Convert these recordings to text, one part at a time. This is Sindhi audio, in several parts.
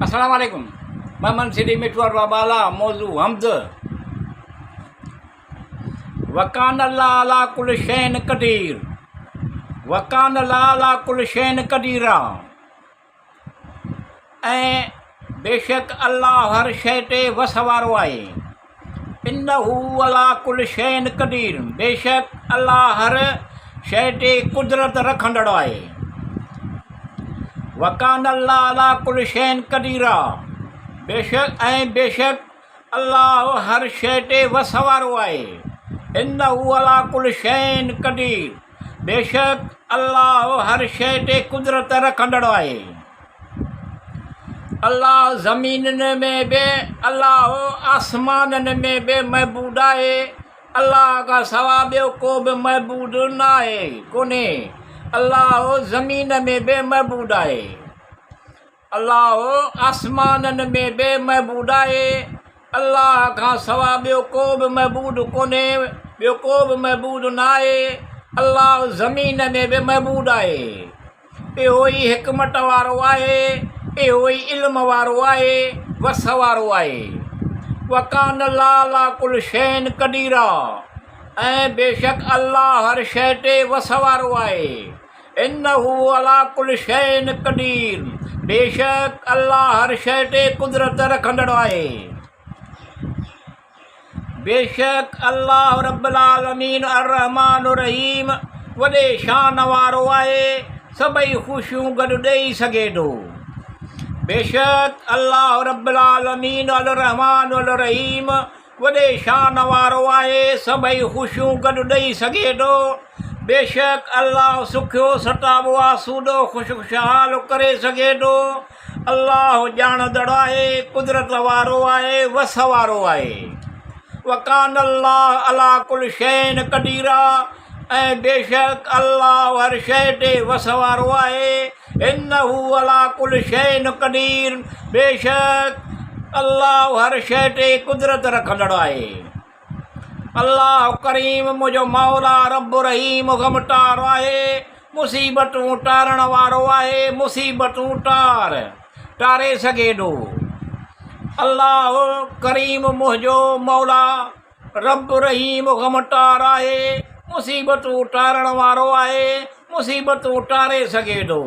السلام عليڪم محمد سيدي مٺو ارباب بالا موضوع حمد وڪان الله علي ڪل شيء قدير وڪان الله علي ڪل شيء قدير ۽ بيشڪ الله هر شيء تي وس وارو آهي. انه علي ڪل شيء قدير بيشڪ الله هر شيء تي قدرت رکندڙ آهي. وڪان الله علي ڪل شيء قديرا بيشڪ ۽ بيشڪ الله هر شيء تي وس وارو آهي. انه علي ڪل شيء قدير بيشڪ الله هر شيء تي قدرت رکندڙ آهي. الله زمينن ۾ به الله آسمانن ۾ به معبود آهي. الله کان سوا ٻيو ڪو به معبود ناهي، ڪونهي. الله زمين ۾ به معبود آهي. الله آسمانن ۾ به معبود آهي. الله کان سوا ٻيو ڪو به معبود ڪونهي، ٻيو ڪو به معبود ناهي. الله زمين ۾ به معبود آهي. اهو ئي حڪمت وارو آهي، اهو ئي علم وارو آهي، وس وارو آهي. وڪان الله علي ڪل شيء قديرا ۽ بيشڪ الله هر شيء تي وس وارو آهي. انه علي ڪل شيء قدير بيشڪ الله هر شيء تي قدرت رکندڙ آهي. بيشڪ الله رب العالمين الرحمٰن الرحيم وڏي شان وارو آهي، سڀئي خوشيون گڏ ڏيئي سگهي ٿو. بيشڪ الله رب العالمين الرحمٰن الرحيم وڏي شان وارو آهي، سڀئي خوشيون گڏ ڏئي سگهي ٿو. بيشڪ الله سکيو ستابو آسودو خوش خوشحال ڪري سگهي ٿو. الله ڄاڻندڙ آهي، قدرت وارو آهي، وس وارو آهي. وڪان الله علي ڪل شيء قديرا ۽ بيشڪ الله هر شيء تي وس وارو آهي. انه علي ڪل شيء قدير بيشڪ الله هر شيء تي قدرت رکندڙ آهي. الله ڪريم منهنجو مولا رب رحيم غم ٽار آهي مصيبتون ٽارڻ وارو آهي مصيبتون ٽار ٽاري سگهي ٿو. الله ڪريم منهنجو مولا رب رحيم غم ٽار آهي، مصيبتون ٽارڻ وارو آهي، مصيبتون ٽاري سگهي ٿو.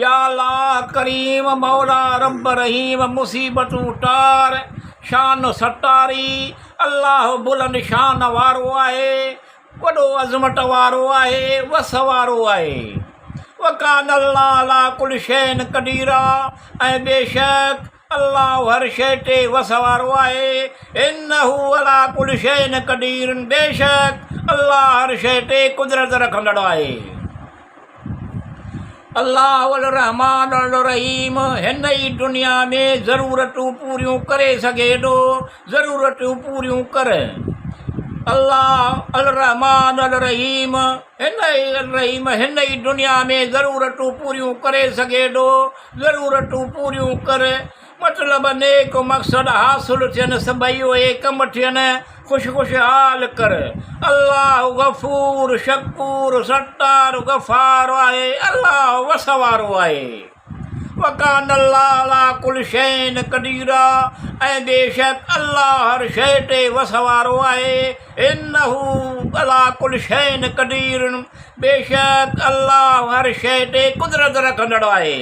يا الله ڪريم مولا رب رحيم مصيبتون ٽار، شان ستاري، الله بلند شان وارو آهي، وڏو عظمت وارو آهي، وس وارو آهي. وڪان الله علي ڪل شيء قديرا ۽ بيشڪ الله هر شيء تي وس وارو آهي، انه علي ڪل شيء قدير بيشڪ الله هر شيء تي قدرت رکندڙ آهي. الله الرحمٰن الرحيم هن ئي دنيا ۾ ضرورتون پوريون ڪري سگهي ٿو، ضرورتون پوريون ڪر. الله الرحمٰن الرحيم هن ئي الرحيم هن ئي دنيا ۾ ضرورتون پوريون ڪري سگهي ٿو، ضرورتون پوريون ڪر، مطلب نيڪ مقصد حاصل ٿين، سڀئي اهي ڪم ٿين، خوش خوشحال ڪر. الله غفور، شڪور، ستار، غفار آهي، الله وس وارو آهي. وڪان الله علي ڪل شيء قديرا ۽ بيشڪ الله هر شيء تي وس وارو آهي. انه علي ڪل شيء قدير بيشڪ الله هر شيء تي قدرت رکندڙ آهي.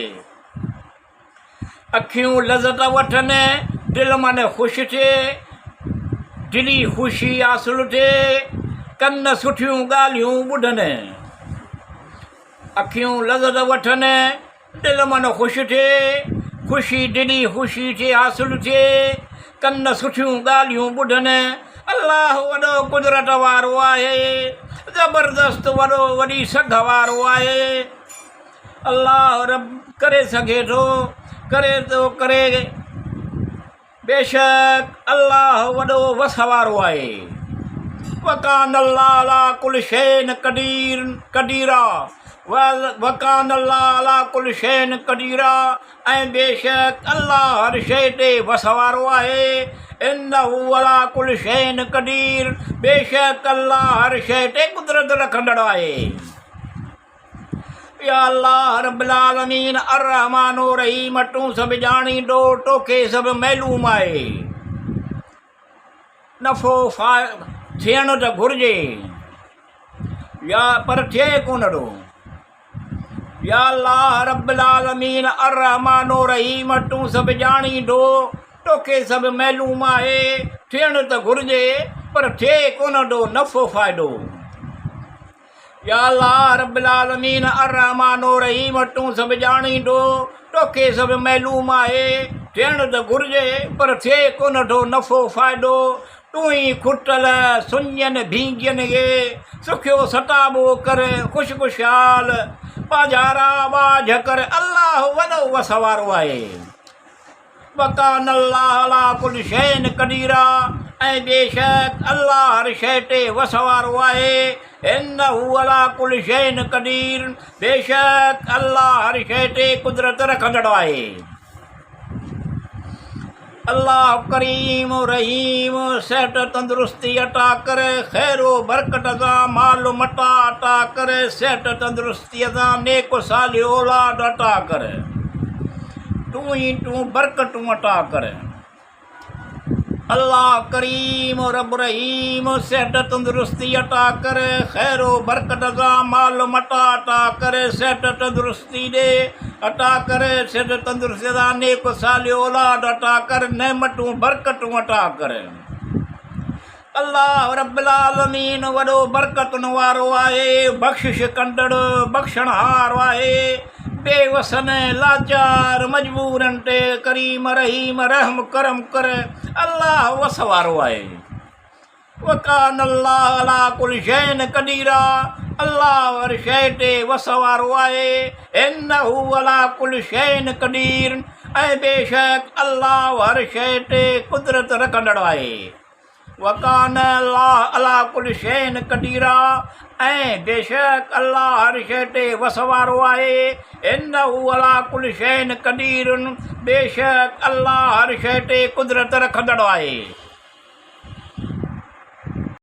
اکيون لذت وٺن، دل من خوش ٿئي، دلي خوشي حاصل ٿئي، ڪن سٺيون ڳالهيون ٻڌن. اکيون لذت وٺن، دل من خوش ٿئي، خوشي دلي خوشي ٿئي حاصل ٿئي، ڪن سٺيون ڳالهيون ٻڌن، الله وڏو قدرت وارو آهي، زبردست وڏو وڏي سگهه وارو آهي، الله رب ڪري سگهي ٿو، ڪري ٿو ڪري. بيشڪ الله وڏو وس وارو آهي. وڪان الله علي ڪل شيء قدير قديرا وڪان الله علي ڪل شيء قديرا ۽ بيشڪ الله هر شيء تي وس وارو آهي. انه علي ڪل شيء قدير بيشڪ الله هر شيء تي قدرت رکندڙ آهي. يا الله رب العالمين الرحمٰن الرحيم تون سڀ ڄاڻيندو توکي سڀ معلوم آهي. نفعو ٿيڻ ته گهرجي يا پر ٿئي ڪونه ٿو. يا الله رب العالمين الرحمٰن الرحيم تون سڀ ڄاڻيندو توکي سڀ معلوم آهي ٿيڻ ته گهرجي پر ٿئي ڪونه ٿو نفعو فائدو. يا الله رب العالمين الرحمٰن الرحيم تون سڀ ڄاڻيندو توکي سڀ معلوم آهي ٿيڻ ته گهرجي پر ٿئي ڪونه ٿو نفعو فائدو تون ئي کٽل سڃين ڀينگين کي سکيو ستابو ڪر خوش خوشحال ٻاجهارا ٻاجهه ڪر الله وڏو وس وارو آهي. وڪان الله علي ڪل شيء قديرا ۽ بيشڪ الله هر شيء تي وس وارو آهي انه علي ڪل شيء قدير بيشڪ الله هر شيء تي قدرت رکندڙ آهي. الله ڪريم رحيم صحت تندرستي عطا ڪر خير و برڪت سان مال و متاع عطا ڪر صحت تندرستي سان نيڪ و صالح اولاد عطا ڪر. تون ئي تون برڪتون عطا ڪر. الله ڪريم رب رحيم صحت تندرستي عطا ڪر خير و برڪت سان مال و متاع عطا ڪر صحت تندرستي ڏي عطا ڪر صحت تندرستي سان نيڪ صالح اولاد عطا ڪر نعمتون برڪتون عطا ڪر. الله رب العالمين وڏو برڪتن وارو آهي، بخشش ڪندڙ، بخشڻهار آهي، بي وسن، لاچار، مجبورن تي ڪريم رحيم رحم ڪرم ڪر، الله وس وارو آهي. وڪان الله علي ڪل شيء قديرا الله هر شيء تي وس وارو آهي، انه علي ڪل شيء قدير ۽ بيشڪ الله هر شيء تي قدرت رکندڙ آهي. وڪان الله علي ڪل شيء قديرا ۽ بيشڪ الله هر شيء تي وس وارو آهي انه علي ڪل شيء قدير بيشڪ الله هر شيء تي قدرت رکندڙ آهي.